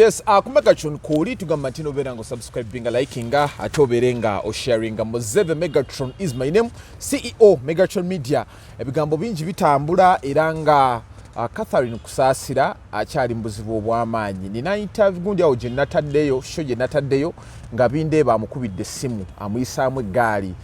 Yes, ku Megatron kwoli tugamba nti nobeera nga osubscribinga, likinga, ate obeere nga osharinga. Muzeve Megatron is my name, CEO Megatron Media. Ebigambo bingi bitambula era nga Catherine Kusaasira akyali mu buzibu obw'amaanyi. Nina interview gundi awo gye nataddeyo, show gye nataddeyo nga Bindeeba amukubidde essimu, amuyisaamu eggaali,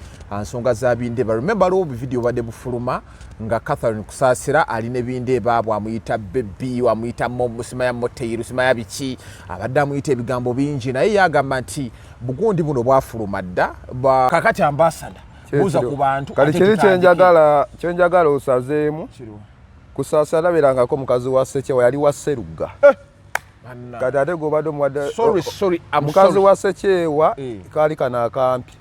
nsonga za Bindeeba. Remember, waliwo obuvidiyo obadde bufuluma nga Catherine Kusaasira ali ne Bindeeba, bwamuyita baby, amuyita simaya moteiru, simaya biki, abadde amuyita ebigambo bingi, naye yagamba nti bugundi buno bwafuluma dda. Kakati ambassador, buuza ku bantu. Kati ate kiri tutandike. Kyenjagala osazeemu. Kiriwa? Kusaasira laberangako mukazi wa Sekyewa, yali wa Serugga. Banna. Kati ate gobadde omuwadde Sorry, sorry, I'm mukazi sorry. wa Sekyewa. Kaali kano akampi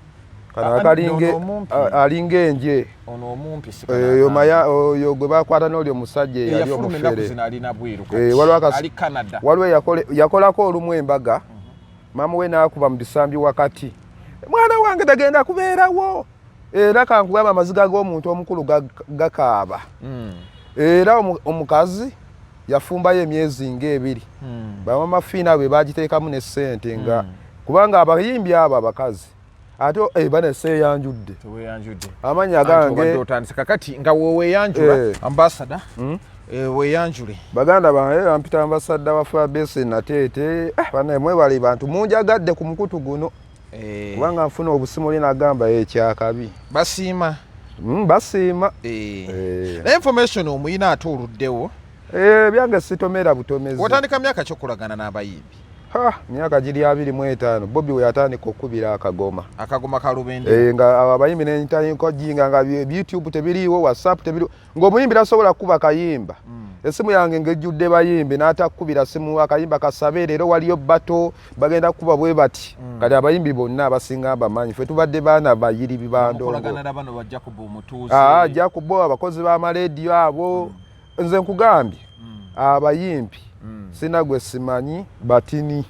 kano akalinga ono omumpi. Alinga enje. Ono omumpi si Oyo maya oyo gwe bakwata n'oli omusajja eyali eyafuluma ennaku omufere. zino alina bweru Eh, waliwo ali Canada. Waliwo yakolako olumu embaga, maama we n'akuba mu bisambi wakati, "Mwana wange tagenda kubeerawo." Era kankugamba, amaziga g'omuntu omukulu gakaaba. Era omukazi yafumbayo emyezi ng'ebiri. Bamama Fiina bwe bagiteekamu ne ssente nga kubanga abayimbi abo abakazi ate baneseeyanjudde. Teweyanjudde. Amannya Anti obadde gange otandise kakati nga weweyanjula. Ambassador, weyanjule. Baganda bange, bampita ambassador wa Fabese Nateete. Banaye mwebale bantu munjagadde ku mukutu guno kubanga nfuna obusimu oli nagamba ekyakabi. Basiima. Basiima. Naye information omuyina ate oluddewo. Byange sitomera butomezi. Watandika myaka kyokulagana n'abayimbi? Ha, myaka giri 25, Bobi we yatandika okukubira akagoma. Akagoma ka Lubendera. Nga abo abayimbi nentandika ojinga nga YouTube tebiriiwo, WhatsApp tebiriwo, ng'omuyimbi tasobola kukuba kayimba. Esimu yange ng'ejjudde bayimbi, n'atakubira simu akayimba kasabe, leero waliyo bato bagenda kukuba bwe bati. Kati abayimbi bonna abasinga mbamanyi, ffe tubadde baana bayiribi bandongo. Mukolagana na bano ba Jacob Omutuuze? Ah, Jacobo, abakozi b'amalediyo abo. Nze nkugambye, abayimbi sina gwe simanyi batini.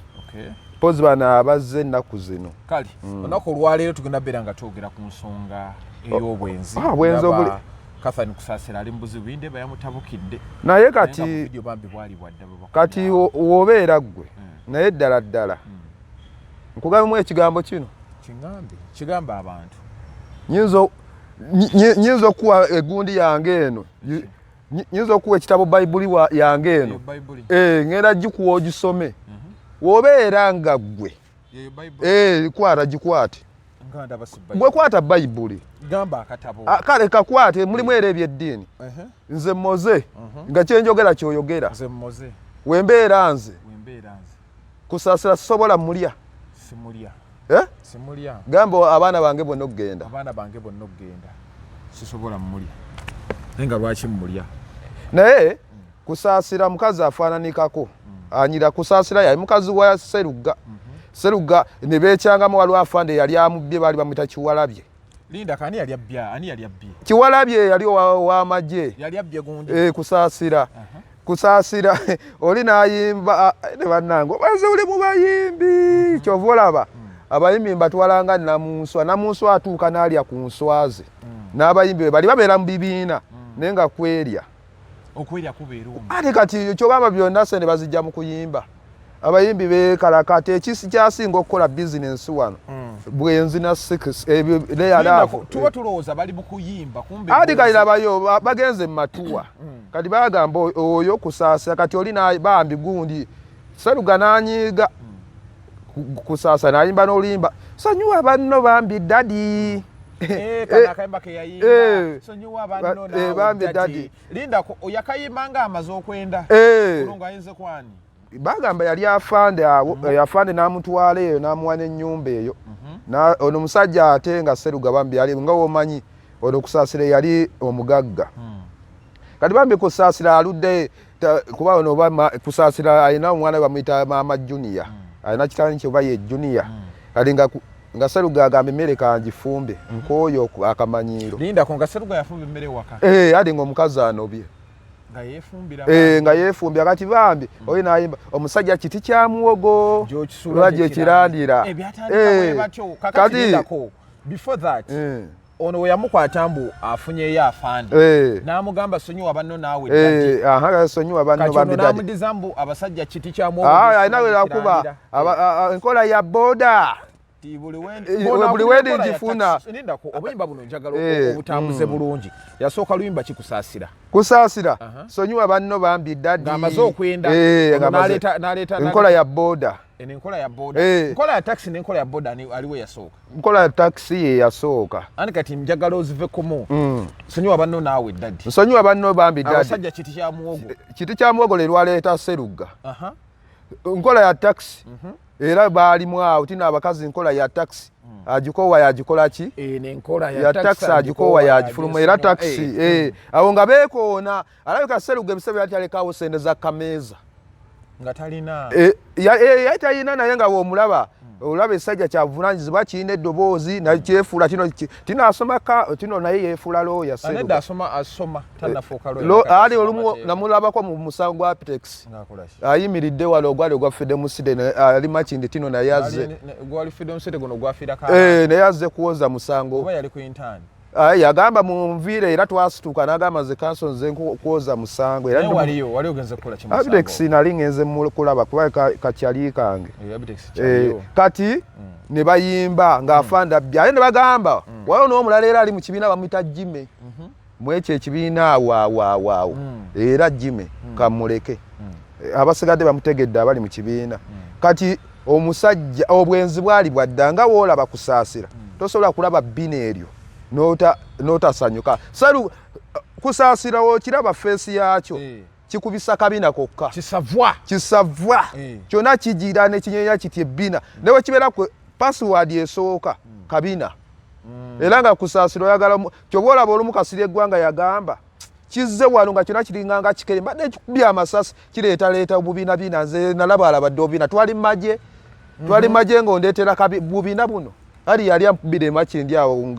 Pozi bano abazze ennaku zino. Kale olunaku olwaleero tugenda beera nga twogera ku nsonga ey'obwenzi. Ah, bwenzi. Ndaba Catherine Kusaasira ali mu buzibu, Bindeba yamutabukidde. Naye Naye nga kati bu video bambi bwali bwadda bwe kati bakomyawo. Wobeera ggwe, naye ddala ddala nkugambemu ekigambo kino. Kiŋŋambe, kigamba abantu. Nyinza okuwa egundi yange eno, nyinza okuwa ekitabo Bayibuli yange eno. Eyo Bayibuli. Ngenda gikuwa ogisome wobeera nga ggwe. Yeyo Bayibuli. Kwata, gikwate. Nga ndaba si Gwe Bayibuli. kwata Bayibuli. Gamba akatabo. Ah, kale kakwate, mulimu era ebyeddiini. Nze Moze, nga kyenjogera kyoyogera. Nze Moze. Wembeera nze Wembeera nze Kusaasira sisobola mulya. Simulya. Eh? Simulya. Gamba abaana bange bonna okugenda. Abaana bange bonna okugenda, sisobola mmulya. Naye nga lwaki mmulya? Naye Kusaasira mukazi afaananikako anyira. Kusaasira yali mukazi wa Seruga. Seruga ne beekyangamu, waliwo afande yali amubbye, baali bamwita Kiwalabye. Linda, kani yali abbya? Ani yali abbye? Kiwalabye yali ow'amagye. Yali abbye gundi. Kusaasira, Kusaasira oli n'ayimba, ne bannange obaze oli mu bayimbi, kyova olaba abayimbi mbatwalanga namunswa. Namunswa atuuka n'alya ku nswa ze. N'abayimbi be bali babeera mu bibiina naye nga kwerya. Okwerya kubeera omwo. Ate kati kyogamba byonna sente bazijja mu kuyimba. Abayimbi beekalakata, ekisi kyasinga okukola bizinensi wano bwenzi na sex, ebyo Lindako, tuba tulowooza bali mu kuyimba, kumbe ati kati bwenzi. Labayo bagenze mu matuwa, kati bagamba oyo Kusaasa, kati oli bambi gundi Seruga n'anyiiga. Kusaasa n'ayimba n'oluyimba, "Sonyiwa banno bambi daddy." Eh, kano akayimba ke yayimba, "Sonyiwa banno naawe bambi daddy." Daddy. Lindako, yakayimba nga amaze okwenda. Olwo ng'ayinze kwani? Bagamba yali afande awo, afande n'amutwala eyo n'amuwa n'ennyumba eyo. Ono musajja ate nga Seruga bambi yali nga womanyi ono Kusaasira yali omugagga. Kati bambi Kusaasira aludde kuba ono oba Kusaasira alina omwana we bamuyita Maama Junior, alina kitanyi kye oba ye Junior. Kati nga Seruga agamba, "Emmere kangifumbe, nkooyo akamanyiiro." Lindako, nga Seruga yafumba emmere waka? Ati nga omukazi anobye. Nga yeefumbira. Nga yeefumbya. Kati bambi oli nayimba, "Omusajja kiti kya muwogo Gy'okisuula gyekirandira." Byatandika bwe batyo. Kakati lindako, before that Ono we yamukwata mbu afunyeyo afande, n'amugamba sonyiwa banno naawe. Aha, sonyiwa banno. Kati ono bambi daddy. N'amudiza mbu abasajja kiti kya Ah, alina we yakuba enkola ya boda. Buli wendi ngifuna. Nindako, obuyimba buno njagala obutambuze bulungi. Yasooka luyimba kikusaasira. Kusaasira, sonyiwa banno bambi daddy. Ng'amaze okwenda. Ono Ng'amaze- n'aleeta enkola ya boda. Eno enkola ya boda. Enkola ya taxi n'enkola ya boda aliwo yasooka? Nkola ya taxi ye yasooka. Ani kati njagala ozivekumu. Sonyiwa banno naawe daddy. Nsonyiwa banno bambi daddy. Abasajja kiti kya muwogo. Kiti kya muwogo le lwaleeta Serugga. Nkola ya taxi era baalimu awo tina abakazi nkola ya taxi agikowa yagikola ki? Eno enkola ya taxi agikowa yagifuluma era taxi awo nga beekoona. Alabika Seruga ebiseera byali talekawo sente za kameeza. Nga talina. Yali talina, naye nga woomulaba olaba essajja kyavunanyizibwa, kirina eddoboozi nakyefuula kino tino asoma tino naye yeefuula looya. Nedda, asoma, asoma, tannafuuka lawyer. Ali olumu namulabako mu musango gwa Pitex. Ng'akola ki? Ayimiridde wano ogwali ogwa Freedom City, ali Makindi tino naye azze. Gwali Freedom City guno gwafiirako. Naye azze kuwoza musango. Oba yali ku intern. Yagamba munviire era twasituka n'agamba nze kanso nze kwoza musango era Naye waliyo wali ogenze kukola ki musango? Abitex nali ngenze kulaba kuba kakyali kange. Abitex kyaliyo. Kati ne bayimba ng'afanda bbi ate ne bagamba waliwo n'omulala era ali mu kibiina bamuyita Jime mwekyo ekibiina awo awo awo awo era Jime kamuleke. Abasigadde bamutegedde abali mu kibiina. Kati omusajja obwenzi bwali bwadda nga woolaba Kusaasira, tosobola kulaba bbina eryo n'otasanyuka. Salu Kusaasira wokiraba face yakyo kikubisa kabina kokka. Kisavwa. Kisavwa. Kyonna kigira nekinyenya kiti ebbina newe kibeera ku password esooka kabina era nga Kusaasira oyagala kyoba olaba olumu Kasira eggwanga yagamba kizze wano nga kyonna kiringanga kikere mbadde kikubye amasasi kireetaleeta obubinabina. Nze nalaba alabadde obubina, twali maje, twali maje ng'ondeetera bubina buno ali yali ampubira emakindi awo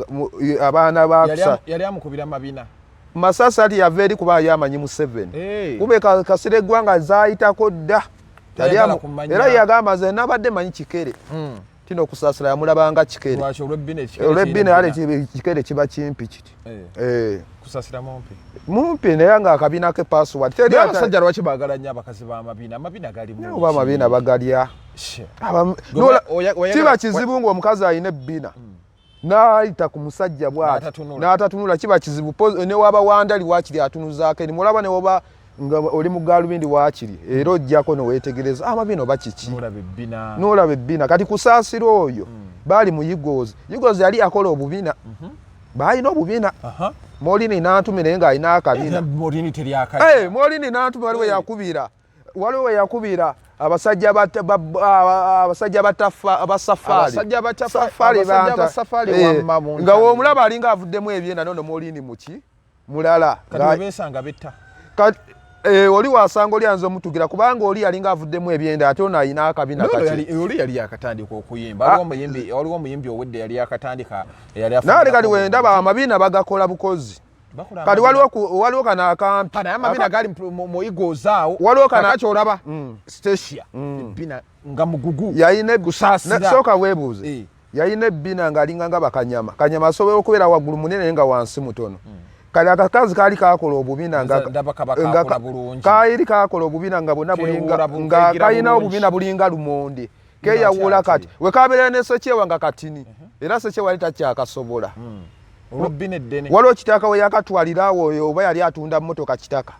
abaana bakusa. Yali amukubira mabina. Masasi ati yava eri kuba ye amanyi Museveni. Kube Kasira eggwanga zaayitako dda. Yali Tayagala kumanya. Era yagamba nze nabadde manyi kikere tino Okusaasira yamulabanga kikere. Lwaki? Olw'ebbina ekikere? Olw'ebbina ale. Kirina kikere kiba kimpi kiti. Kusasira mumpi. Mumpi naye nga akabina ke password teri. Naye abasajja lwaki baagala nnyo abakazi b'amabina? Amabina gali mu oba amabina bagalya. Gwe Kiba kizibu ng'omukazi alina ebbina n'ayita ku musajja bw'ati N'atatunula. N'atatunula kiba kizibu. Ne waba wandali waakiri atunuzaako eri mulaba ne woba nga oli mu gaalubindi waakiri era ojjako neweetegereza amabina oba kiki. Nolaba ebbina. N'olaba ebbina. Kati Kusaasira oyo baali mu Eagles. Eagles yali akola obubina, baalina obubina. Molini Nantume naye ng'alina akabina. Molini teryakajja. Molini Nantume waliwo yakubira, waliwo we yakubira abasajja abasajja ba safari. Abasajja ba Safari. Abasajja ba banta. Safari wamma mu nga ntambi. womulaba alinga avuddemu ebyenda nono Molini muki mulala. Kati webeesanga betta. Oli wasanga oli anza omutugira kubanga oli yalinga avuddemu ebyenda ate ono alina akabina. Nono Kati oli yali yakatandika okuyimba. Waliwo omuyimbi owedde yali yakatandika yali naale kati wendaba amabina bagakola bukozi. Bakola Kati amabina. waliwo kano akampi. Naye amabina gali mu Eagles awo. Waliwo Kakati olaba Stacia ebbina nga mugugu. Yalina Kusaasira. Sooka weebuuze. Yalina ebbina ng'alinga nga bakanyama. Kanyama asobola okubeera waggulu munene naye nga wansi mutono. Kali akakazi kaali kakola obubina nga Ndaba kaba nga kakola bulungi. Kaali kakola obubina nga bwonna bulinga Keewuula nga keegira kalina bulungi. obubina bulinga lumonde keeyawula. Ati. Kati wekabeera ne sekyewa nga katini era sekyewa yali takyakasobola. Olw'ebbina eddene. Waliwo Kitaka we yakatwalirawo oyo oba yali atunda mmotoka. Kitaka,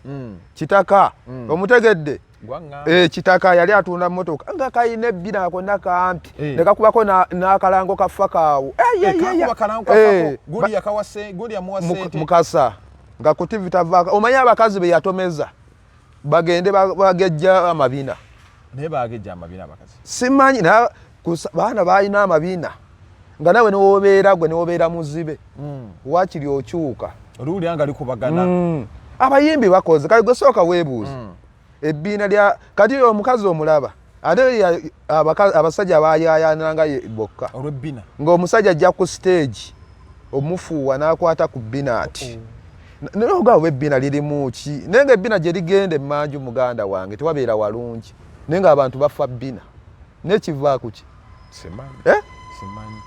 Kitaka omutegedde? Gwaŋŋamba. Kitaka yali atunda mmotoka nga kalina ebbina konna kampi ne kakubako n'akalango kafa kaawo. Kakuba kalango kafako. Gundi yakawa gundi yamuwa ssente. Mukasa nga ku TV tavaako. Omanyi abakazi be yatomeza bagende bagejja amabina. Naye bagejja amabina abakazi? Simanyi naye baana balina amabina nga nawe newobeera gwe newobeera muzibe wakiri okyuka. Oluwulira nga likubagana. Abayimbi bakoze. Kale gwe sooka weebuuze ebbiina lya kati omukazi omulaba ate abasajja bayayananga bokka. Olw'ebbina. Ng'omusajja ajja ku stage omufuuwa n'akwata ku bbina ati naye oba ebbina lirimu ki, naye nga ebbina gye ligenda emmanju muganda wange tewabeera walungi, naye ng'abantu bafa bbina nekivaako ki? Simanyi. Eh? Simanyi,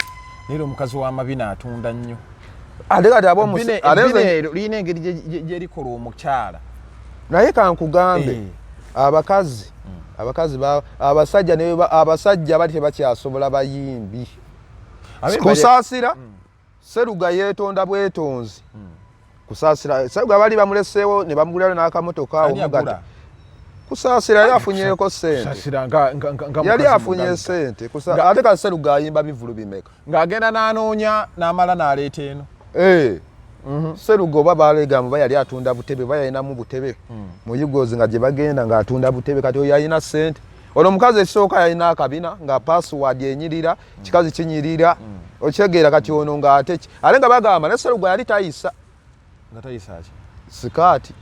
naye era omukazi w'amabina atunda nnyo. Ate kati abomuerina engeri gyerikola omukyala. Naye kankugambe, abakazi, abakazi, abasajja, abasajja bali tebakyasobola bayimbi. Kusaasira, Seruga yeetonda bwetonzi. Kusaasira, Seruga bali bamuleseewo ne bamugulirayo n'akamotoka awo mugata. Kusaasira yali afunyeeko sente, yali afunye sente. Ate ka Seruga ayimba bivulu bimeka? Ng'agenda n'anoonya n'amala n'aleeta eno. Eh. Seruga oba balegamba oba yali atunda butebe, oba yalinamu butebe mu Eagles nga gye bagenda ng'atunda butebe. Kati oyo yalina sente. Ono omukazi ekisooka yalina akabina nga password enyirira, kikazi kinyirira, okitegeera? Kati ono ng'ate ate nga bagamba ne Seruga yali tayisa. Nga tayisa ki? Sikaati.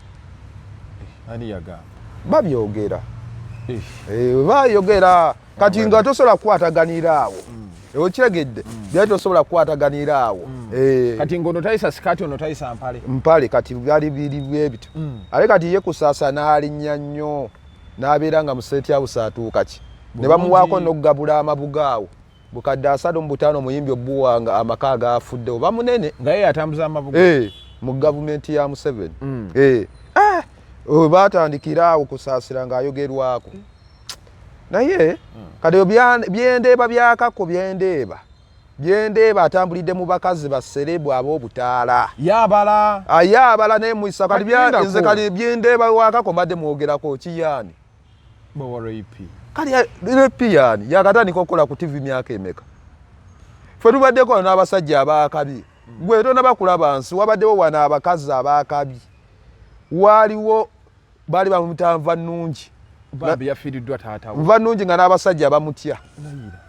Eh, ani yagamba? Babyogera. Eh, bayogera. Kati nga tosobola kukwataganira awo, okitegedde? Byali tosobola kukwataganira awo. Eh. Kati ngaono tayisa sikaati, ono tayisa mpale. Mpale. Kati byali biri bwebityo. Ate kati ye Kusaasa n'alinnya nnyo n'abeera nga mu State House atuuka ki ne bamuwaako n'okugabula amabuga awo bukadde 35, omuyimbi obuwanga amaka agafudde oba munene. Nga ye yatambuza amabuga? Eh, mu gavumenti ya Museveni. Eh, ah, batandikira awo Kusaasira ng'ayogerwako. Naye kati byendeeba byakako, byendeeba atambulidde mu bakazi ba celeb ab'obutaala. Yabala. Ayabala nemwisa. Kati nze kali byendeeba wakako mbadde mwogerako kiyaani. Kali Ray yaani yakatandika okukola ku TV myaka emeka? Ffe tubaddeko wano n'abasajja abakabi. Gwe tonaba kulaba nsi. Wabaddewo wano abakazi abakabi, waaliwo baali bamuyita Nva Nnungi. Bambi yafiiriddwa taata we. Nva Nnungi nga n'abasajja bamutya,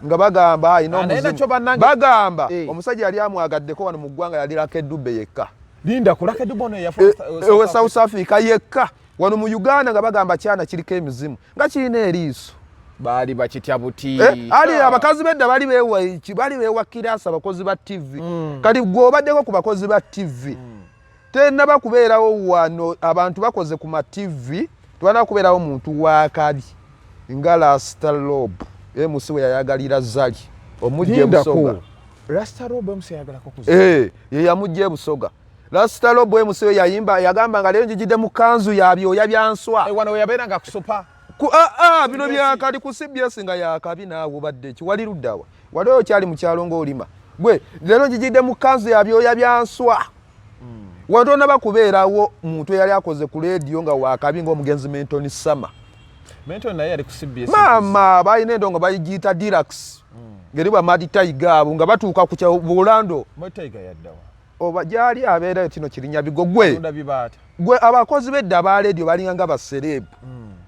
nga bagamba ayina Ah, naye omuzimu. nakyo bannange- Bagamba Eh. omusajja yali amwagaddeko wano mu ggwanga yali Lucky Dube yekka. Linda, ku Lucky Dube ono eyafa? Ewe South Africa yekka wano mu Uganda nga bagamba kyana kiriko emizimu nga kirina eriiso. Baali bakitya buti. Eh, ali abakazi bedda bali bewa bali bewa kirasa abakozi ba TV. Kati gwe obaddeko ku bakozi ba TV, tenaba kubeerawo wano abantu bakoze ku ma TV, tebana kubeerawo muntu wakabi nga Rasta Rob MC we yayagalira Zali omujja ebusoga. Rasta Rob MC yayagalako kuza? Eh, ye yamujja ebusoga. Rasta Rob MC we yayimba yagamba nga leero njijidde mu kanzu ya byoya bya nswa. Eh, wano we yabeera nga kusopa. Ku, ah, ah, bino byakali ku CBS nga yakabi. Naawe obadde ki? Wali luddawa? Wali okyali mu kyalo ng'olima. Gwe leero njijidde mu kanzu ya byoya bya nswa. Wano tonaba kubeerawo muntu eyali akoze ku leediyo nga wakabi ng'omugenzi Menton Summer. Menton naye yali ku CBS. Maama balina endongo bagiyita Deluxe ngeri ba Mad Tiger abo nga batuuka ku kya Orlando. Mad Tiger yaddawa? Oba gyali abeerayo kino kirinyabigo gwe. Tunda bibaata. Gwe abakozi b'edda aba leediyo balinga nga ba celeb,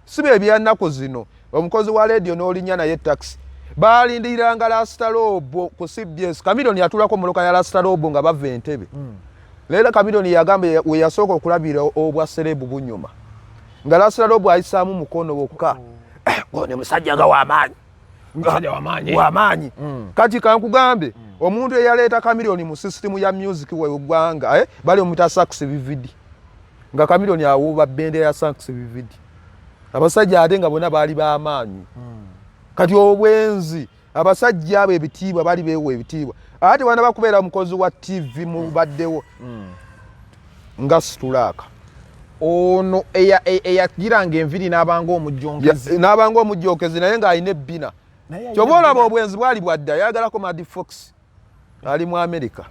si be byannaku zino. Omukozi wa leediyo n'olinnya naye taxi, balindiriranga Rasta Rob ku CBS. Chameleone yatulako mmotoka ya Rasta Rob nga bava Entebe. Leero Chameleone yagamba we yasooka okulabira obwa celeb bunyuma nga Rasta Rob ayisaamu mukono wokka, "Ono musajja nga w'amaanyi." Musajja w'amaanyi. W'amaanyi. Kati kankugambe, omuntu eyaleeta Chameleone mu sisitimu ya music weggwanga, eh, bali omuta Sax Vividi, nga Chameleone awuuba bendera ya Sax Vividi. Abasajja ate nga bonna baali b'amaanyi. Kati obwenzi, abasajja abo ebitiibwa bali beewa ebitiibwa. Ate wana bakubeera mukozi wa TV mubaddewo nga situlaaka. Ono eyagiranga enviri n'abanga omujjonkezi. N'abanga omujjokezi naye ng'alina ebbina. Naye alina Kyova olaba ebbina. Obwenzi bwali bwadda. Yayagalako Mad Fox ali mu America,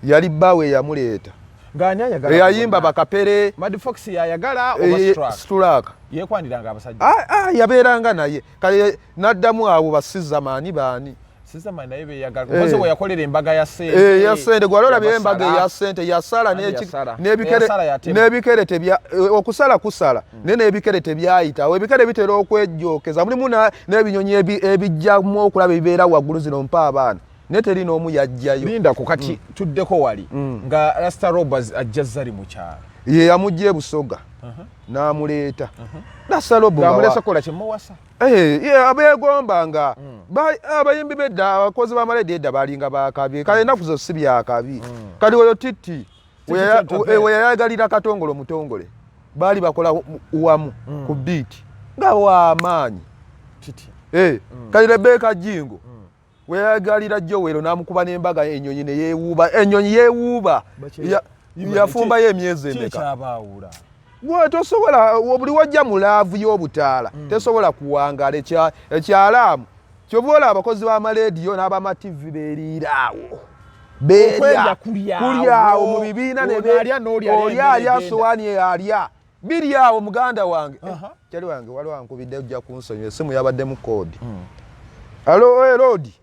yali bbaawe eyamuleeta. Ng'ani ayagala? Eyayimba bakapere. Mad Fox yayagala oba Struck? Straka. Yekwaniranga abasajja. Ah, ah, yabeeranga naye kale n'addamu abo basizamaani baani. Sizamani naye beyagala. Omuze we yakolera embaga ya sente. Eh, ya sente. Gwali olabye embaga Yabasala. eya sente yasala. Andi yasala. N'ebikere. Eyasala yatema. N'ebikere tebya okusala kusala naye n'ebikere tebyayitawo. Ebikere bitera okwejjokeza, mulimu n'ebinyonyi ebijjamu okulaba ebibeera waggulu zino mpa abaana, naye teri n'omu yajjayo. Linda ku kati tuddeko wali nga Rasta Rob ajja Zari mu kyalo. Ye yamugja ebusoga n'amuleeta Rasta Rob. Ng'amulese kola kyemuwasa. Eh, ye abeegomba nga abayimbi bedda, abakozi b'amaledi edda balinga bakabi. Kale ennaku zo si byakabi. Kati oyo Titi Titi we yayagalira Katongole omutongole, baali bakola wamu ku beat nga wamaanyi. Titi. Eh, kati Rebeka Jingo. Weyagalira Joel n'amukuba n'embaga, ennyonyi ne yeewuuba, ennyonyi yeewuuba. Yafumbayo emyezi emeka? Kyekyabawula? Gwe tosobola, buli wajja mu love y'obutaala tesobola kuwangaala. Ekyalaamu kyova olaba abakozi b'amaleediyo n'abamativi beeriira awo. Okwerya kuli awo. Kuli awo mu bibiina. Ono alya n'oli alya, oli emmere alya egenda. Sowaani eyo alya biri awo. Muganda wange, kyali wange waliwo ankubidde, ojja kunsonyiwa, essimu yabaddemu code. Alo, Lodi,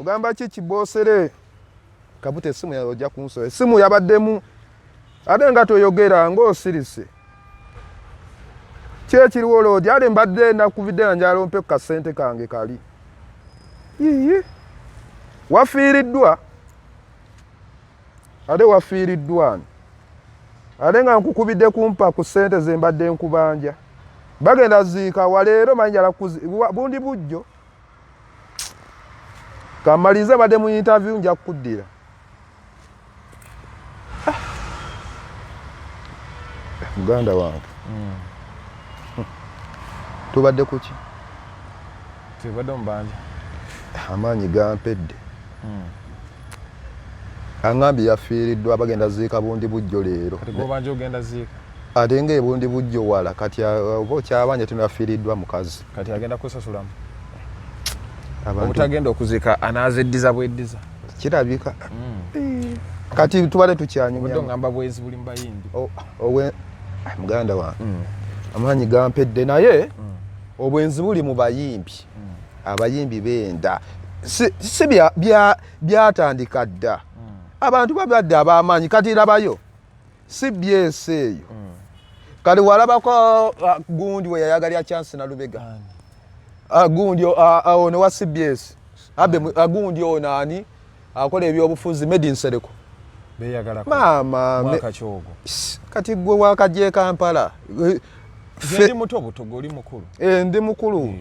ogamba ki kibosere kabuta essimu ojja kunsonyiwa, essimu yabaddemu ate nga toyogera ng'osirise. Ki ekiriwo, Lodi? Ate mbadde nakubidde nga njala ompe ku kasente kange kali. Yiyi, wafiiriddwa, ate wafiiriddwa ani? Ate nga nkukubidde kumpa ku ssente ze mbadde nkubanja. Bagenda ziika waleero, manyi njala bundi bujjo kamalirize, badde mu interview, nja kukuddira. Ah. Muganda wange, tubadde kuki? Tubadde omubanja. Amaanyi gampedde. Aŋambye yafiiriddwa, bagenda ziika bundi bujjo leero. Kati gobanja ogenda ziika? Ate nga ebundi bujjo wala. Kati oba okyabanja, tino yafiiriddwa mukazi. Kati agenda kusasulamu? Abantu Obutagenda okuziika anaazeddiza bweddiza. Kirabika kati tubadde tukyanyumya. Obadde ongamba bwezi buli mu bayimbi. Ah, muganda wange, amaanyi gampedde, naye obwenzi buli mu bayimbi. Abayimbi benda. Si byatandika dda. Abantu babadde ab'amaanyi. Kati labayo CBS eyo. Kati walabako gundi we yayagalya Chance Nalubega. Gundi ono wa CBS abe gundi ono ani akola ebyobufuzi, Medi Nsereko. Beyagalako? Maama. Mwaka kyogo? Kati gwe wakajja e Kampala. Nze ndi muto buto, gwe oli mukulu. Ndi mukulu.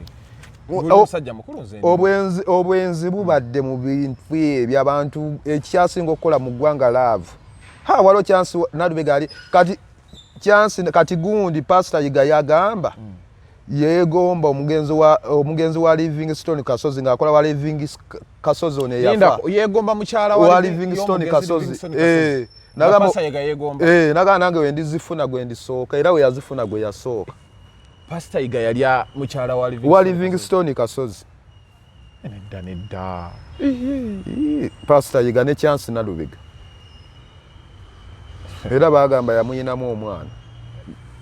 Gwe oli musajja mukulu, nze ndi Obwenzi bubadde mu bintu ebyo abantu ekyasinga okukola mu ggwanga, love. Ha, waliwo Chance Nalubega ali kati Chance, kati gundi Pastor Yiga yagamba yeegomba omugenzi wa Livingstone Kasozi ng'akola wa Living Kasozi ono eyafa. Linda, yeegomba mukyala wa Livingstone y'omugenzi Kasozi. Livingstone Kasozi. Nga Pastor Yiga yeegomba. Nagamba nange wendizifuna gwe ndisooka, era we yazifuna gwe yasooka. Pastor Yiga yalya mukyala wa wa Livingstone Livingstone Kasozi. Nedda, nedda. Ii, Pastor Yiga ne Chance Nalubega, era bagamba yamuyinamu omwana.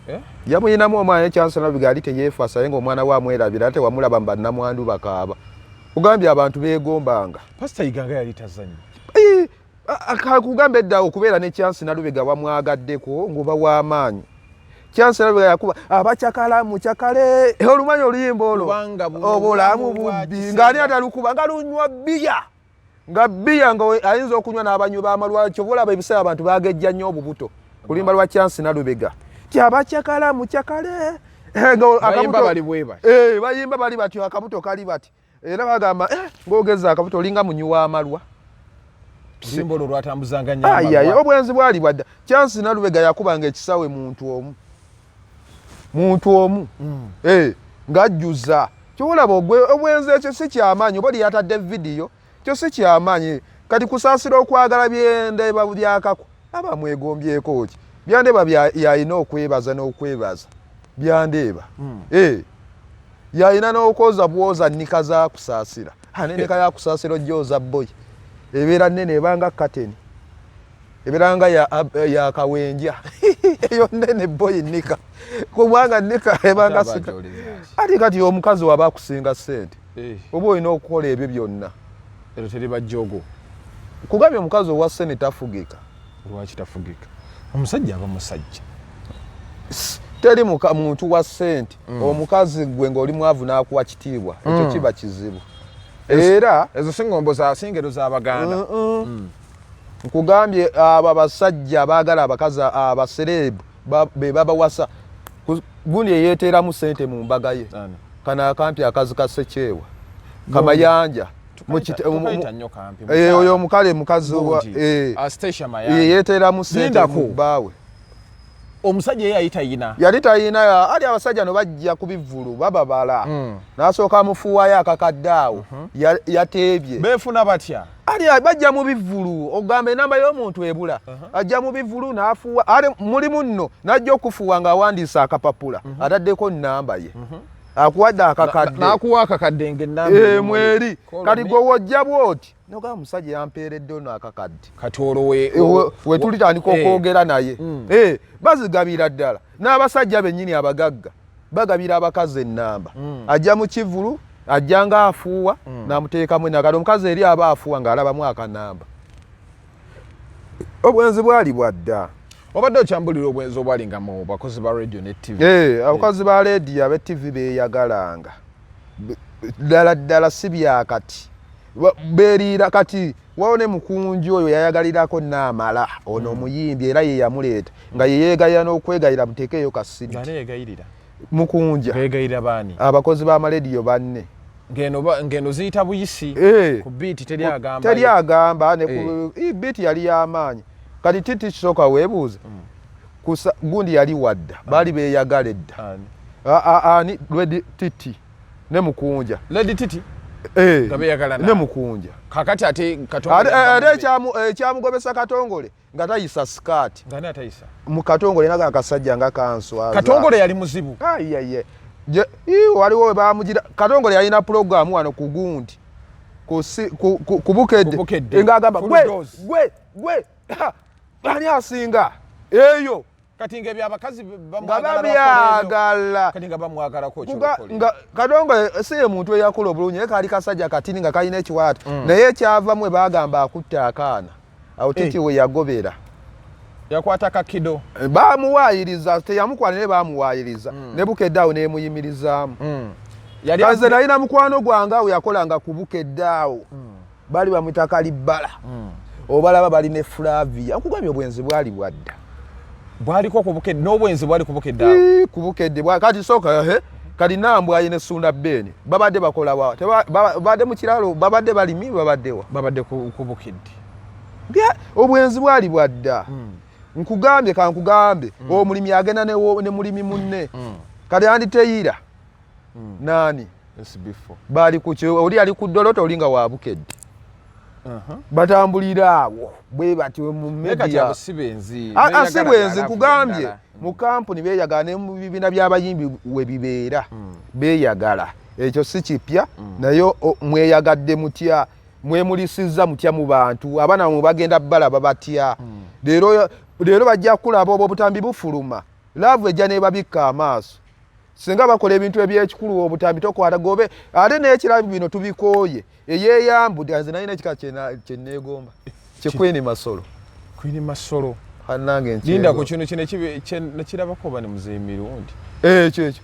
Eh? Yamuyinamu omwana ne Chance Nalubega. Ali teyeefasa, naye ngaomwana we amwerabira, ate wamulaba mu bannamwandu bakaaba. Kugambye abantu beegombanga. Pastor Yiga nga yali tazannya. Ii, kakugamba edda okubeera ne Chance Nalubega wamwagaddeko ng'oba w'amaanyi. Chance Nalubega yakuba abakyakala mukyakale, olumanyi oluyimba olwo? Kubanga buno obulamu obulamu bwa bubbi kiseera. Ng'ani atalukuba nga lunywa bbiya, nga bbiya nga ayinza okunywa n'abanywi b'amalwa. Kyova olaba ebiseera abantu bagejja nnyo obubuto kulimba lwa Chance Nalubega ti abakyakala mukyakale. Nga bayimba bali bwe bati. Bayimba bali batyo, akabuto kali bati, era bagamba ng'ogeza akabuto olinga munywi w'amalwa. Oluyimba olwo lwatambuzanga nnyo Ayaye, amalwa. Obwenzi bwali bwadda. Chance Nalubega yakubanga ekisawe muntu omu, muntu omu. Ng'ajjuza. Kyolaba obwenzi ekyo si kyamaanyi, oba oli yatadde vidiyo, kyo si kyamaanyi. Kati kusaasira okwagala byendeba byakako aba mwegombyeko ki byandeba yalina okwebaza n'okwebaza byandeeba. Yalina n'okwoza bwoza nnika za kusaasira. Nennika ya kusaasira ojooza boyi ebeera nnene, ebanga kateni, ebeera nga ya kawenja eyo nnene boyi nnika, kubanga nnika ebanga Ate sika. abajooleza ki? Ate kati omukazi waba akusinga ssente, oba olina okukola ebyo byonna. Ero teriba jjogo. Kugambye omukazi owa ssente tafugika. Lwaki tafugika? Omusajja aba musajja. Teri muntu wa ssente. Omukazi gwe ng'oli mwavu n'akuwa kitiibwa, ekyo kiba kizibu era. Ezo si ngombo za si ngero z'Abaganda. Nkugambye abo abasajja abaagala abakazi abasereebu be babawasa. Gundi eyeeteeramu ssente mu mbaga ye. Ani? Kano akampi akazi ka Sekyewa Kamayanja. Tukayita nnyo kampi. Oyo omukale mukazi wa Gundi. Stacia Mayanja. Yeyeteeramu ssente Lindako. mu bbaawe. Omusajja ye yali tayina. Yali tayina. Ali abasajja no bajja ku bivvulu bababala. N'asooka amufuuwayo akakadde awo. Yateebye. Beefuna batya? Ali bajja mu bivvulu ogamba enamba y'omuntu ebula. Ajja mu bivvulu n'afuuwa ale mulimu nno n'ajja okufuuwa ng'awandiise akapapula. Ataddeko nnamba ye. Akuwadde akakadde. N'akuwa akakadde ng'ennamba mweri. Kati gwe wojja bw'oti nogamba omusajja yampeeredde ono akakadde. Kati olwo we tulitandika okwogera naye. Bazigabira ddala n'abasajja bennyini abagagga bagabira abakazi ennamba. Ajja mu kivvulu ajja ng'afuuwa n'amuteekamu enamba. Kati omukazi eri aba afuuwa ng'alabamu akanamba. Obwenzi bwali bwa dda. Obadde okyambulira obwenzi obwalinga mu bakozi ba radio ne TV. Abakozi ba radio abe TV beeyagalanga ddala ddala, si byakati. Beeriira kati wawo ne mukunji oyo yayagalirako naamala ono omuyimbi era ye yamuleeta nga ye yeegayira n'okwegayira muteekeeyo kasidi. Ani yeegayirira? Mukunja. Beegayirira baani? Abakozi b'amalediyo banne. Ng'eno ziyita buyisi. Ku beat teri agamba. Teri agamba ne ku beat yali y'amaanyi. Kati titi kisooka weebuuze. Gundi yali wadda baali beeyagala edda. Ani Lady Titi ne Mukunja. Lady Titi? Nga beeyagala ne Mukunja. Kakati ate Katongole. Ate ekyamugobesa Katongole nga tayisa sikaati. Nga ani atayisa? Mu Katongole naga akasajja nga kanswaza. Katongole yali muzibu. Ayiye. Waliwo we bamugira Katongole yalina pulogulaamu wano ku gundi. Ku Bukedde. Ng'agamba gwe gwe gwe ani asinga eyo. Kati ng'ebyo abakazi bamwagala. Kati nga bamwagalako nga Katongole si ye muntu eyakola obulungi naye kaali kasajja katini nga kalina ekiwaata. Naye ekyavamu baagamba akutte akaana. Awo Titi we yagobera. Yakwata kakido. Bamuwaayiriza teyamukwala naye bamuwaayiriza. Ne Bukedde awo n'emuyimirizaamu. Nze nalina mukwano gwange awo yakolanga ku Bukedde awo. Bali bamuyita Kalibbala. Obalaba bali ne Flavia. Nkugambye obwenzi bwali bwadda. Bwaliko ku Bukedde n'obwenzi bwali ku Bukedde awo. Ku Bukedde kati sooka kati Nambwa ayina Sunda Beni babadde bakola wa? Babadde mu kiralo, babadde balimi, babadde wa? Babadde ku Bukedde. Obwenzi bwali bwadda. Nkugambye kankugambe omulimi agenda ne mulimi munne. Kati anditeyira nani? SB4. Bali ku oli ali ku Doloto oli nga wa Bukedde. Batambulira awo bwe batyo mu media. Si benzi. Si bwenzi nkugambye mu kampuni beeyagala ne mu bibiina by'abayimbi we bibeera beeyagala. Ekyo si kipya naye mweyagadde mutya, mwemulisizza mutya mu bantu, abaana bamwe bagenda balaba batya. Leero bajja kulaba obwo obutambi bufuluma. Laavu ejja n'ebabikka amaaso. Singa bakola ebintu ebyekikulu obutambi tokwata gobe ate n'ekirabi bino tubikooye. Eyeeyambudde nze nalina ekika kye neegomba kye Queen Masolo. Queen Masolo. Annange nkyego. Linda ku kino kino nekirabako oba ne Muzeeyi Mirundi. Ekyo ekyo.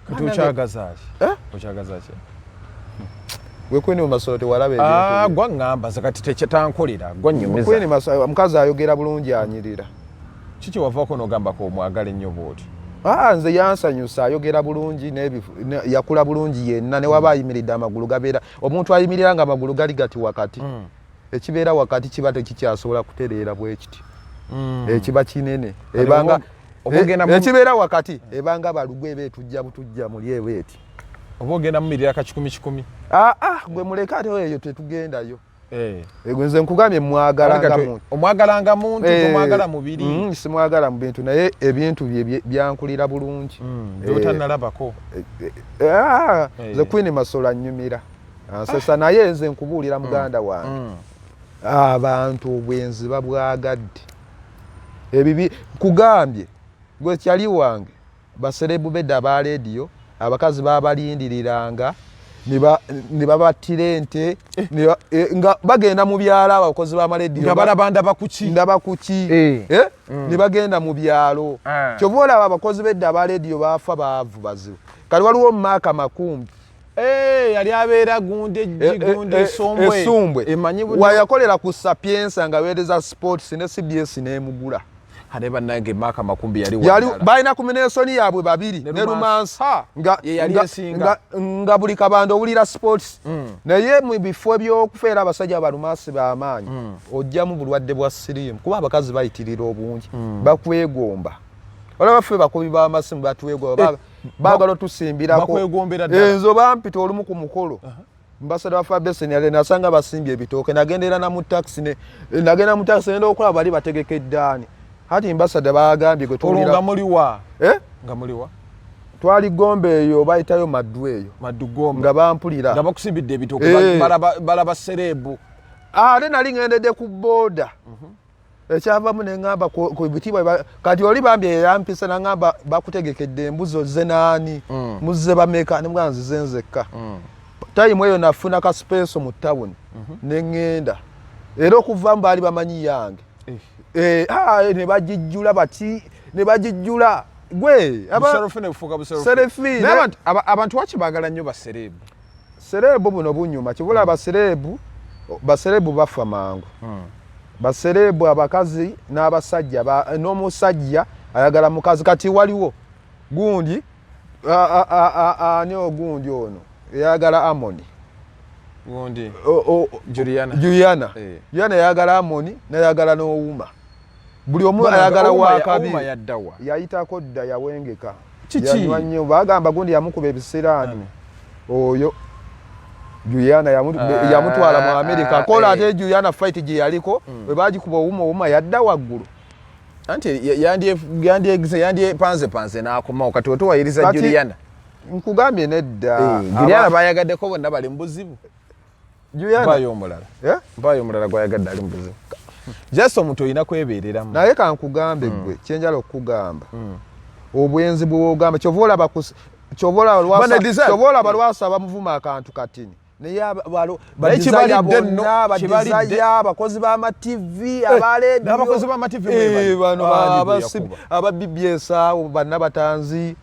Kati okyagaza ki? Okyagaza ki? Gwe Queen Masolo tewalaba ebintu. Gwa ŋŋamba nze kati tekyetankolera gwa nnyumiza. Queen Masolo omukazi ayogera bulungi anyirira. Kiki wavaako n'ogambako omwagala ennyo bw'otyo? Nze yansanyusa ayogera bulungi yakula bulungi yenna ne waba ayimiridde amagulu gabeera omuntu ayimirira nga amagulu gali gati wakati. Ekibeera wakati kiba tekikyasobola kutereera bwe kiti. Ekiba kinene ebanga ekibeera wakati ebanga balugwe eba etujja butujja muli eba eti. Oba ogenda mumirira ka 1,000. Gwe muleke ate eyo tetugendayo. Nze nkugambye mwagala nga muntu. Omwagala nga muntu, tomwagala mubiri. Simwagala mu bintu naye ebintu bye byankulira bulungi. By'otannalabako. Nze Queen Masolo annyumira. Ansesa naye nze nkubuulira muganda wange. Abantu obwenzi babwagadde. Ebibi nkugambye gwe kyali wange baserebu bedda aba leediyo abakazi babalindiriranga ne babattira ente nga bagenda mu byalo abakozi b'amalediyo nga balaba ndaba kuki ndaba kuki ne bagenda mu byalo. Kyova olaba abakozi b'edda aba leediyo baafa baavu bazibu. Kati waliwo Maaka Makumbi yali abeera gundi gundi Esumbwe wayakolera ku Sapienza nga weereza sports ne CBS n'emugula. Ate bannange Maaka Makumbi yali balina kuminesoni yaabwe babiri ne Lumansa nga buli kabanda owulira sports. Naye mu bifo eby'okufeera abasajja abalumansi b'amaanyi ojjamu bulwadde bwa siriimu kuba abakazi bayitirira obungi bakwegomba. Olaba ffe bakubi b'amasimu batwegwa, baagala otusimbirako. Enzo bampita olumu ku mukolo. Mbasada wa Fabesen yale nasanga basimbye ebitooke, nagendera na mu taxi ne nagenda mu taxi nenda okulaba bali bategekedde ani. Hati mbasada bagambye gwe tuwulira. Nga muliwa? Eh? Nga muliwa? Twali Gombe eyo bayitayo Maddu eyo. Maddu Gombe. Nga bampulira. Nga bakusimbidde ebitooke, balaba serebu. Ate nali ngendedde ku boda. Ekyavamu ne ŋŋamba ku bitiibwa kati oli bambi eyampisa naŋŋamba bakutegekedde embuzi ozze naani, muzze bameka, ne mugamba nzize nzekka. Tayimu eyo nafuna ka sipeeso mu tawuni ne ŋŋenda, era okuvamu baali bamanyi yange. Ne bagijjula bati, ne bagijjula gwe Selfie. Abantu waki baagala nnyo basereebu? Sereebu buno bunyuma kibula. Basereebu bafa mangu. Basereebu abakazi n'abasajja, n'omusajja ayagala mukazi. Kati waliwo gundi ani ogundi ono eyagala Amoni. Gundi Juliana. Juliana. Juliana yayagala Amoni nayagala n'Owuma, buli omu ayagala wakabi. Yayitako dda, yawengeka, yanywa nnyo. Bagamba gundi yamukuba ebisiraani oyo Juliana, yamutwala mu America kola. Ate Juliana fight gye yaliko bwe bagikuba Owuma, Owuma yadda waggulu. Anti yandyegize, yandyepanzepanze n'akomawo. Kati otuwayiriza Juliana. Nkugambye nedda. Juliana bayagaddeko bonna bali mu buzibu. Mpayo omulala, mpayo omulala gwayagadde ali mu buzibu. Just omuntu olina kwebeereramu. Naye kankugambe gwe kyenjala okukugamba, obwenzi bwewogamba, kyova olaba kyova olaba Lwasa bamuvuma akantu katini, naye bonna abakozi b'amativi, abakozi b'amativi bano aba BBS awo banna batanzi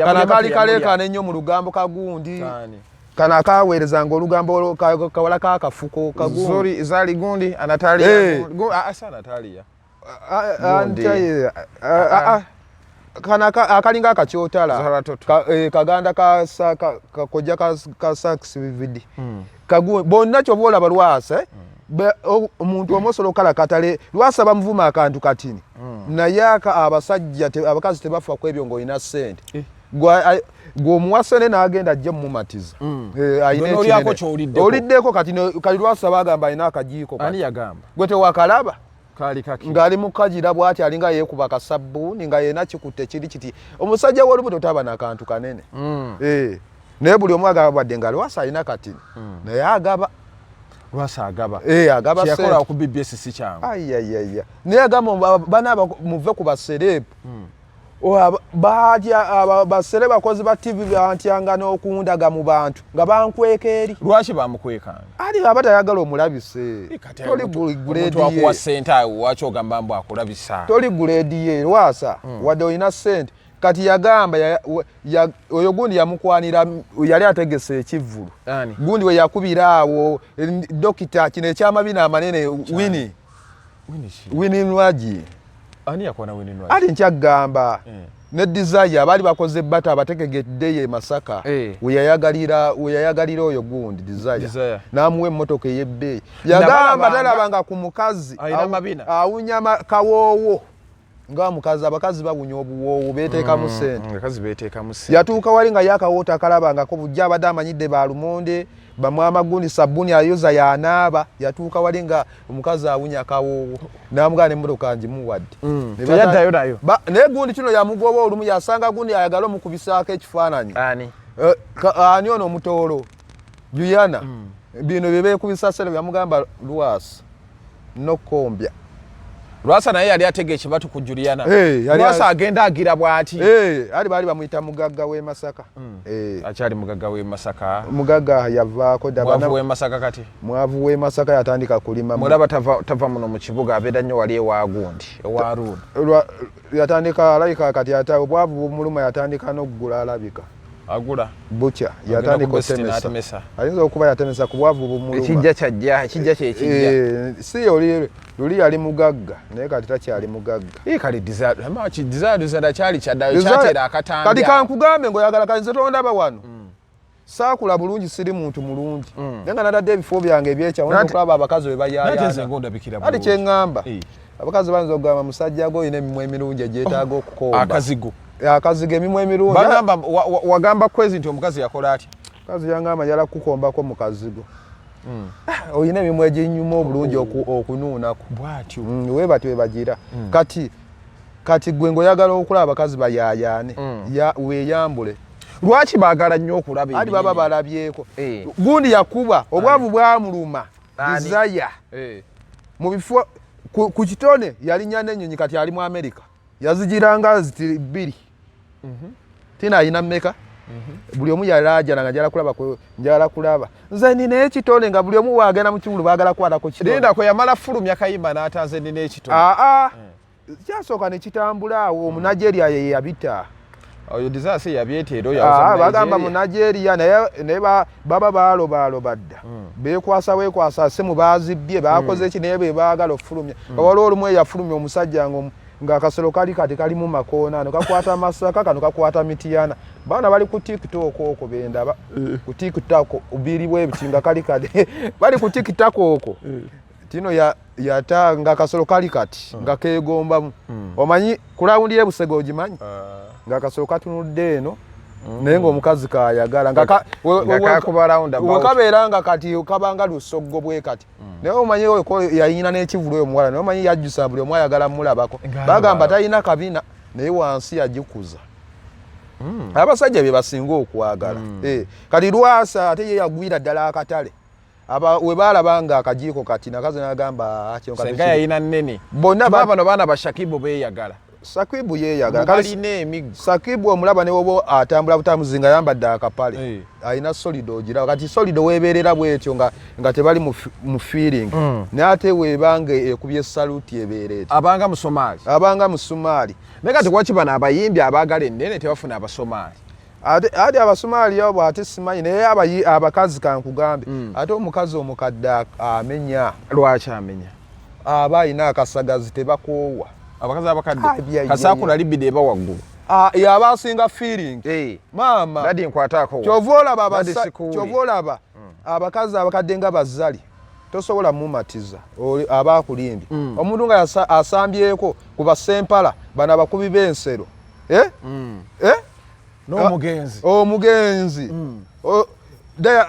kana kali kaleekaana ennyo mu lugambo kagundi kano akaweerezanga olugambo kawala kakafuko. Kagundi gundi Anatalia, Anatalia. Kano akalinga akakyotala, kaganda kakojja ka saxvd bonna. Kyoba olaba Lwasa, omuntu omu osobola okukala katale. Lwasa bamuvuma akantu katini, naye abasajja abakazi tebafa ku ebyo. Ng'olina ssente, gwe omuwa sente n'agenda ajja mumumatiza. Oliddeko kati Lwasa bagamba alina akajiiko. Gwe tewakalaba ng'ali mukagira bwati, alinga yeekuba kasabbuuni nga yena kikutte kiri kiti. Omusajja w'olubuto taba nakantu kanene, naye buli omu agaba bwadde nga Lwasa alina katini, naye agaba. Lwasa agaba. Agaba. Yakola ku BBS si kyangu. Ayayaya, naye agamba bana muve ku basereebu. Batya basere bakozi ba TV, bantyanga n'okundaga mu bantu nga bankweka eri. Lwaki bamukwekanga? Ali aba tayagala omulabise. Toli grade ye sente awo, waki ogamba mbu akulabisa? Toli grade ye Lwasa, wadde olina sente. Kati yagamba oyo gundi yamukwanira, yali ategese ekivvulu gundi we yakubira awo dokita kino ekyamabina amanene, Wini Wini Nwagi. Ali nkyagamba ne Desire abaali bakoze bata abategegeddeyo e Masaka, weyayagalira oyo gundi Desire n'amuwa emmotoka ey'ebbeeyi. Yagamba talabanga ku mukazi awunya kawoowo nga mukazi. Abakazi bawunya obuwoowo, beteekamu sente. Yatuuka wali nga yakawoowo takalabangako bujja, abadde amanyidde balumonde bamwamagundi sabuni ayoza yanaaba. Yatuuka wali nga omukazi awunya kawoowo, namugana nemmotoka ngimuwadde. Naye gundi kino yamugoba. Olumu yasanga gundi ayagala omukubisaako ekifaananyi. Ani ono omutoolo Juliana, bino byebekubisa sere, yamugamba Lwasa nokombya. Lwasa naye yali atega ekibatu ku Juliana. Lwasa agenda agira bwati. Ali baali bamuyita mugagga w'e Masaka. Akyali mugagga w'e Masaka? Mugagga yavaako. Mwavu w'e Masaka kati. Mwavu w'e Masaka, yatandika kulima. Mulaba tava muno mu kibuga, abeera nnyo wali ewa gundi, ewa Ruuna. Yatandika alabika kati ata obwavu bumuluma, yatandika n'okugula alabika. Agula. Bukya yatandika otemesa, ayinza okuba yatemesa ku bwavu bumuluma. Ekijja kyajja, ekijja kyekijja. Si oli luli yali mugagga, naye kati takyali mugagga. Kale Desire kyali kyaddayo kyatera akatambi. Kati kankugambe ngaoyagala, kati nze tondaba wano. Saakula bulungi, siri muntu mulungi, naye nga natadde ebifo byange ebyekyawo okulaba abakazi bwe bayayaana. Ati kyeŋŋamba, abakazi bayinza okugamba musajja gwe olina emimwa emirungi egyetaaga okukomba. Akazigo. Akazigo, emimwa emirungi. Bagamba wagamba kwezi nti omukazi yakola atya? Mukazi yangamba njala kukukombako mu kazigo. Ah, olina emimwa eginyuma obulungi okunuunako. Bwatyo. Webatyo webagira. Kati gwe ng'oyagala okulaba abakazi bayaayaane, weeyambule. Lwaki baagala nnyo okulaba? Ati baba balabyeko. Gundi yakuba obwavu bwamuluma Desire mu bifo ku kitone yalinnya n'ennyonyi, kati ali mu America, yazigiranga ziti bbiri. Tina alina mmeka? Buli omu yalaajana nga njala kulaba, njala kulaba nze nina ekitone, nga buli omu waagenda mu kiwulu baagala kukwatako kitone. Linda kwe yamala fulumya kayimba n'atanze nina ekitone. Aa, kyasooka ne kitambula awo, Omunigeria ye yabita. Oyo Desire si yabyeteera oyo? Ah, bagamba mu Nigeria, naye baba baalobaaloba dda, beekwasa weekwasa simu bazibbye, bakoze ki, naye be baagala okufulumya. Waliwo olumu eyafulumya omusajja ng'akasolo kali kati kalimu makoona, ano kakwata Masaka, kano kakwata Mitiyana. Baana bali ku TikTok okwo, bendaba ku TikTok biri bwe biti nga kali kati bali ku TikTok okwo. Tino yata nga akasolo kali kati nga keegombamu. Omanyi ku round y'ebusega ogimanyi, ng'akasolo katunudde eno, naye ng'omukazi kayagala nga Nga kakuba roundabout. Wekabeera nga kati kabanga lusoggo bwe kati, naye omanyi oyo ko yayina n'ekivulu oyo omuwala, naye omanyi yajjusa buli omu ayagala mulabako. Nga bagamba alaba. Talina kabina, naye wansi yagikuza. Abasajja bye basinga okwagala. Kati Lwasa ate ye yagwira ddala akatale. Aba we baalaba nga akajiiko kati nakazi n'agamba, "Ah, kino kati Senga yayina nnene. Bonna Kuba bano baana ba Shakibu beeyagala. Sakibu yeeyagala. Kale balina emiggo. Sakibu omulaba ne woba atambula butambuzi nga yambadde akapale, alina solido ogiraba. Kati solido weebeerera bwetyo nga tebali mu feeling, naye ate weebanga ekubye saluti ebeera eti. Abanga Musomaali. Abanga Musumaali. Naye kati lwaki bano abayimbi abaagala ennene tebafuna Abasomaali? Ate Abasumaali abo ate simanyi, naye abakazi kankugambe, ate omukazi omukadde amenya. Lwaki amenya? Aba alina akasagazi, tebakoowa. Abakazi abakadde. Ah, kasakula libido eba waggulu. Ah, yaba asinga feeling. Maama. Daddy, nkwataako wa. Kyova olaba Daddy, sikuwulira. Kyova olaba abakazi abakadde nga bazzali tosobola mumatiza. Aba akulimbye. Omuntu nga asambyeko ku basempala bano abakubi b'ensero, eh? Eh? N'omugenzi. Omugenzi.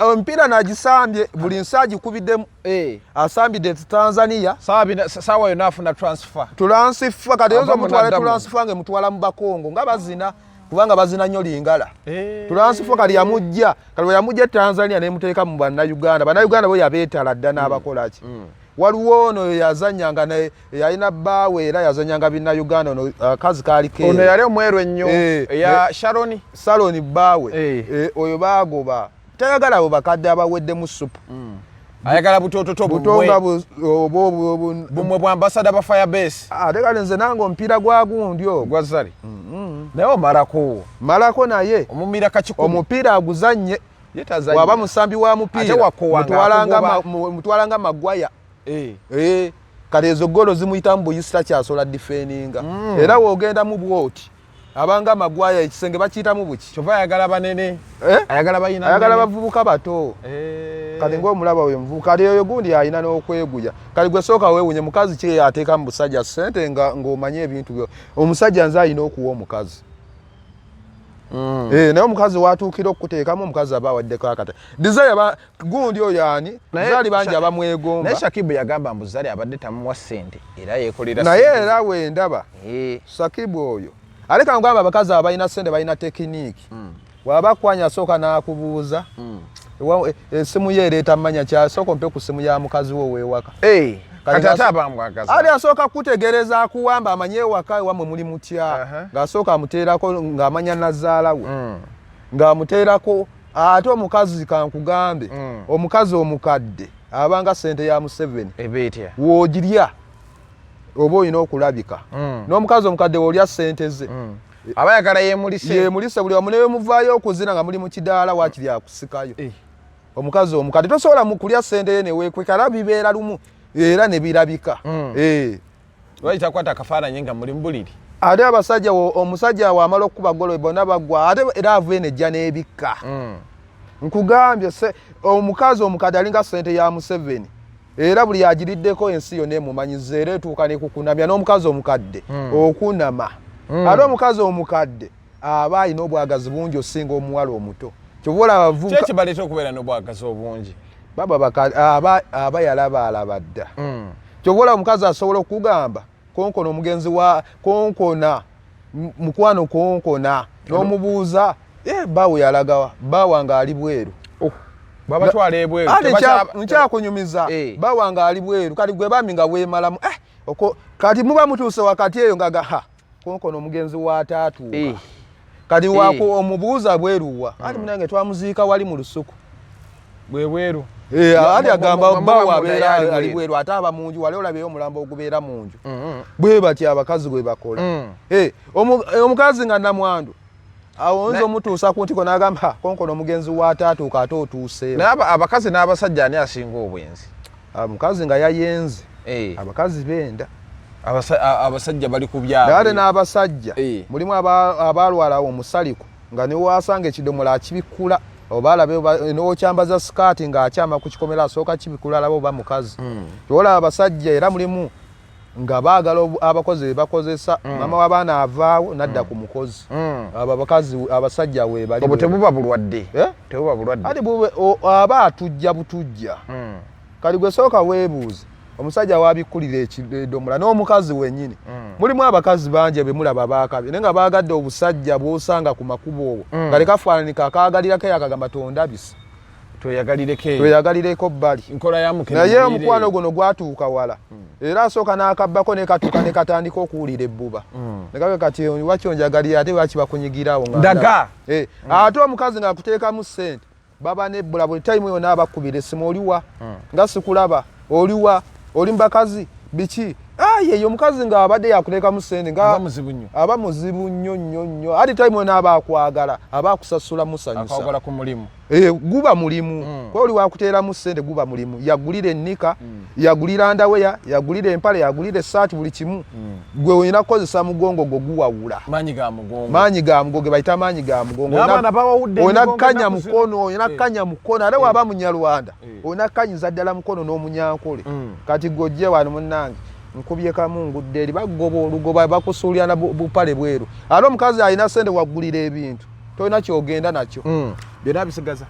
Omupiira nagisambye buli nsi agikubiddemu. Asambidde Tanzania. Saawa yonna afuna transfer. Transfer kati oyinza Ava mu omutwala naddamu. Transfer nga emutwala mu Bakongo nga bazina, kubanga bazina nnyo Lingala. Transfer kati yamujja, kati bwe yamujja e Tanzania nemuteeka mu Bannayuganda. Bannayuganda bo yabeetala dda n'abakola ki. Waliwo ono yazanyanga naye yalina bbaawe, era yazanyanga Binnayuganda, ono akazi kaali keeru. Ono yali omweru ennyo. Eya Sharoni. Saloni bbaawe. Oyo baagoba, tayagala abo bakadde abaweddemu supu. Ayagala butototo. Butonga. Bumwe. Bumwe bwa ambassador ba Firebase. Ate kale nze nange omupiira gwa gundi ogwo. Gwa Zari, naye omalako. Malako naye. Omumira kakikumi. Omupiira aguzanye. Ye tazannya. Waba musambi wa Ate mupiira wakowa mutwalanga ng'akugoba. mutwalanga Magwaya. Kati ezo golo zimuyitamu buyisi, takyasobola defendinga. Era wogendamu bwoti abanga Magwaya, ekisenge bakiyitamu buki. Kyova ayagala banene. Eh? Ayagala bayina ayagala nnene. Bavubuka bato. Kati ngaomulaba oyo muvubuka, kati oyo gundi alina n'okweguya. Kati gwe sooka weewunye mukazi ki ateeka mu busajja sente nga ng'omanye ebintu byo. Omusajja nze alina okuwa omukazi. Eh, naye omukazi watuukira okukuteekamu, omukazi aba awaddeko akata Desire gundi oyo ani. Zali bangi abamwegomba. Naye Shakibu yagamba mbu Zali abadde tamuwa ssente, era yeekolera naye ssente ze. Era wendaba Sakibu oyo aleka ngamba abakazi abalina sente balina technique. Waba akwanya asooka n'akubuuza. Esimu ye ereeta mmanya kyasooka ompe ku simu ya mukazi wo weewaka. Kati ate abamwagaza. Ali asooka kutegereza akuwamba amanye ewaka ewamwe muli mutya. Ng'asooka amuteerako ng'amanya nazaala we, ng'amuteerako. Ate omukazi kankugambe, omukazi omukadde abanga sente ya Museveni. Eba etya? Woogirya oba olina okulabika. N'omukazi omukadde woolya sente ze, aba ayagala yemulise. Yemulise buli wamu, newemuvaayo okuzina nga muli mu kidaala, waakiri akusikayo. Omukazi omukadde tosobola mu kulya sente ye neweekweka, era bibeera lumu era ne birabika. Lwaki takwata akafaananyi nga muli mubuliri? Ate abasajja omusajja wamala okukuba golo bonna baggwa, ate era ava eno ejja n'ebikka. Nkugambye omukazi omukadde alinga sente ya Museveni, era buli agiriddeko ensi yonna emumanyiza, era etuuka nekukunamya n'omukazi omukadde okunama. Ate omukazi omukadde aba alina obwagazi bungi osinga omuwala omuto. Kyova olaba abavubuka Kyeki baleeta okubeera n'obwagazi obungi? Baba aba yalaba alaba dda. Kyova olaba omukazi asobola okugamba konkona omugenzi wa konkona mukwano konkona, n'omubuuza bawe yalagawa, bawa nga ali bweru. Oh, babatwala ebweru. Nkyakunyumiza bawa nga ali bweru. Kati gwe bami nga weemalamu kati muba mutuuse wakati eyo nga ha konkona omugenzi wa taatuuka. Kati wako omubuuza bweruwa, ati munange twamuziika wali mu lusuku. Bwebweru. Ali agamba bawa abeera ali bweru, ate aba munju wali olabyeyo omulambo ogubeera munju. Bwe batyo abakazi bwe bakola. Omukazi nga namwandu awo nze omutuusa ku ntiko n'agamba konkona omugenzi wa taatuuka ate otuuseewo. Naye abakazi n'abasajja ani asinga obwenzi? Omukazi nga yayenze. Abakazi benda. Abasajja bali ku byabwe. Ate n'abasajja mulimu abalwala omusaliko nga newasanga ekidomola akibikkula, oba alabe n'okyambaza sikaati ng'akyama ku kikomera asooka kibikula alabe oba mukazi. Olaba abasajja era mulimu nga baagala abakozi be bakozesa. Maama w'abaana avaawo n'adda ku mukozi. Abo abakazi abasajja weebali. Obwo tebuba bulwadde? Tebuba bulwadde. Ati aba atujja butujja. Kati gwe sooka weebuuze omusajja wabikkulira ekidomola n'omukazi wennyini. Mulimu abakazi bangi be mulaba baakabi naye nga baagadde obusajja bw'osanga ku makubo obwo nga tekafaananika, akaagalirako eyo akagamba tondabisa. Tweyagalireko eyo. Tweyagalireko bbali. Nkola ya mukene. Naye omukwano guno gwatuuka wala. Era asooka n'akabbako ne katuuka ne katandika okuwulira ebbuba. Ne kaga kati wakyonjagalira ate lwaki bakunyigirawo nga ndaga. Ate omukazi ng'akuteekamu ssente baba nebbula buli time yonna abakubira essimu, oliwa nga sikulaba, oliwa, oli mubakazi biki? Aye omukazi ng'abadde yakuteekamu ssente nga aba muzibu nnyo. Aba muzibu nnyo nnyo nnyo. Ati time yonna aba akwagala, aba akusasula musanyusa. Akwagala ku mulimu. Guba mulimu. Kuba oli wakuteeramu ssente guba mulimu. Yagulira ennika, yagulira ndaweya, yagulira empale, yagulira essaati, buli kimu. Gwe olina kukozesa mugongo gwo guwawula. Maanyi ga mugongo. Maanyi ga mugongo ge bayita maanyi ga mugongo. N'abaana bawawudde olina emigongo kukanya ennaku zino. mukono, olina kukanya mukono. Ate waba munyarwanda, olina kukanyiza ddala mukono n'omunyankole. Kati gwe ojje wano munnange, nkubye kamu ngudde eri, bagoba olugoba bakusuulira na bupale bweru. Ate omukazi alina ssente waggulira ebintu, tolina kyogenda nakyo. Byonna bisigaza.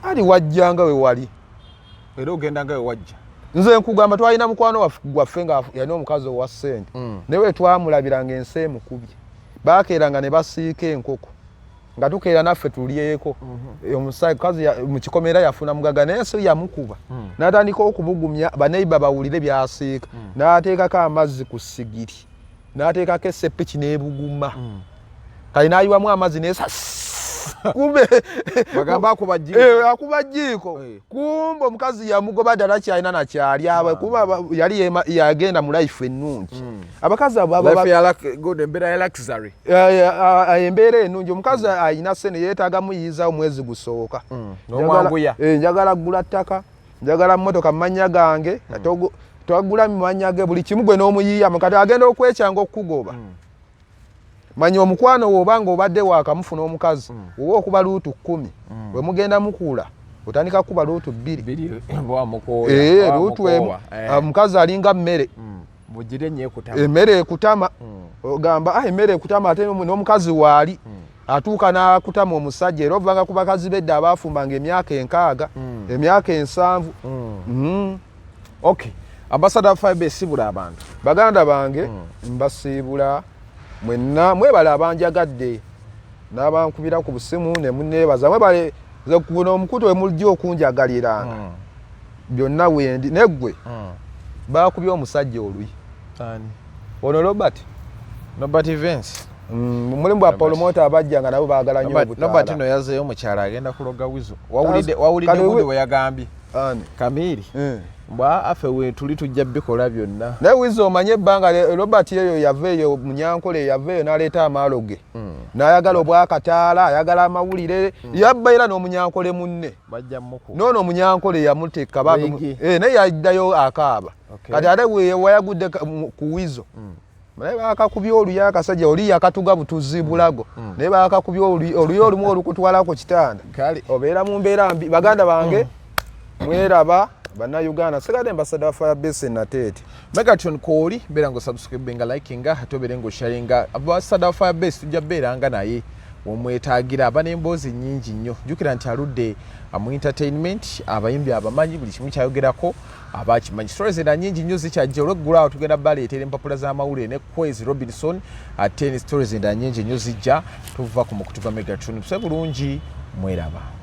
Ali wajjanga we wali. Era ogenda nga we wajja. Nze nkugamba twalina mukwano gwaffe nga yalina omukazi owa ssente. Naye we twamulabiranga ensi emukubye. Baakeeranga ne basiika enkoko. Nga tukeera naffe tulyeko. Omukazi mu kikomera yafuna mugaga naye ensi yamukuba. N'atandika okubugumya baneiba bawulire by'asiika. N'ateekako amazzi ku ssigiri. N'ateekako essepiki n'ebuguma. Kale n'ayiwamu amazzi n'esa kumbe bagamba akuba jjiiko. Akuba jjiiko. Kumbe omukazi yamugoba ddala kyalina nakyali aba, kuba yali yagenda mu life ennungi. Abakazi abo Life ya good, embeera ya luxury. Embeera ennungi. Omukazi alina ssente yeetaaga muyiiza omwezi gusooka. N'omwanguya. Njagala ggula ttaka, njagala mmotoka mu mannya gange, twagula mu mannya ge buli kimu gwe n'omuyiiya. Kati agenda okwekyanga okukugoba. Manya omukwano woba ng'obadde waakamufuna omukazi, oba okuba luutu 10, bwe mugenda mukula otandika kukuba luutu 2. Bbiri, bwa mukooya, bwa Luutu emu. mukoowa, Omukazi alinga mmere. Mugire nnyo ekutama. Emmere ekutama. Ogamba, emmere ekutama ate n'omukazi waali. Atuuka n'akutama omusajja, era ovanga ku bakazi b'edda abaafumbanga emyaka 60, emyaka 70. Okay. Ambassador Fibe esibula abantu. Baganda bange, mbasiibula mwenna, mwebale abanjagadde n'abankubira ku busimu ne munneebaza. Mwebale guno omukutu we mujja okunjagaliranga. Byonna wendi. Naye ggwe, baakubye omusajja oluyi. Ani? Ono Robert. Robert Events. Mulimu bwa promoter abajja nga nabo baagala nnyo obutaala. Robert no yazzeeyo mukyalo agenda kuloga Weasel. Wawulidde gundi bwe yagambye? Ani? Kamiri. Mbwa affe we tuli tujja bikola byonna. Naye Weasel omanye ebbanga Robert eyo yava eyo Munyankole yava eyo n'aleeta amaalo ge. N'ayagala obwakataala, ayagala amawulire, yabba era n'omunyankole munne. Bajja mukuba. N'ono omunyankole yamuteeka bambi Wegi. Naye yaddayo akaaba. Okay. Kati ate we wayagudde ku Weasel. Naye bakakubye oluyi akasajja, oli yakatuga butuzi bulago. Naye bakakubye oluyi olumu olukutwala ku kitanda. Kale. Obeera mu mbeera mbi. Baganda bange, mweraba, Bannayuganda, sigadde ambassador wa Firebase Nateete. Megatron kooli, beera nga osubscribinga, likinga, ate obeere nga osharinga. Ambassador wa Firebase tujja beeranga naye womwetaagira, aba n'emboozi nnyingi nnyo. Jjukira nti aludde mu entertainment, abayimbi abamanyi, buli kimu kyayogerako aba akimanyi. Stories era nnyingi nnyo zikyajja. Olweggulo awo tugenda baleetera empapula z'amawulire ne Kwezi Robinson, ate ne stories endala nnyingi nnyo zijja. Tuva ku mukutu gwa Megatron. Tuse bulungi, mweraba.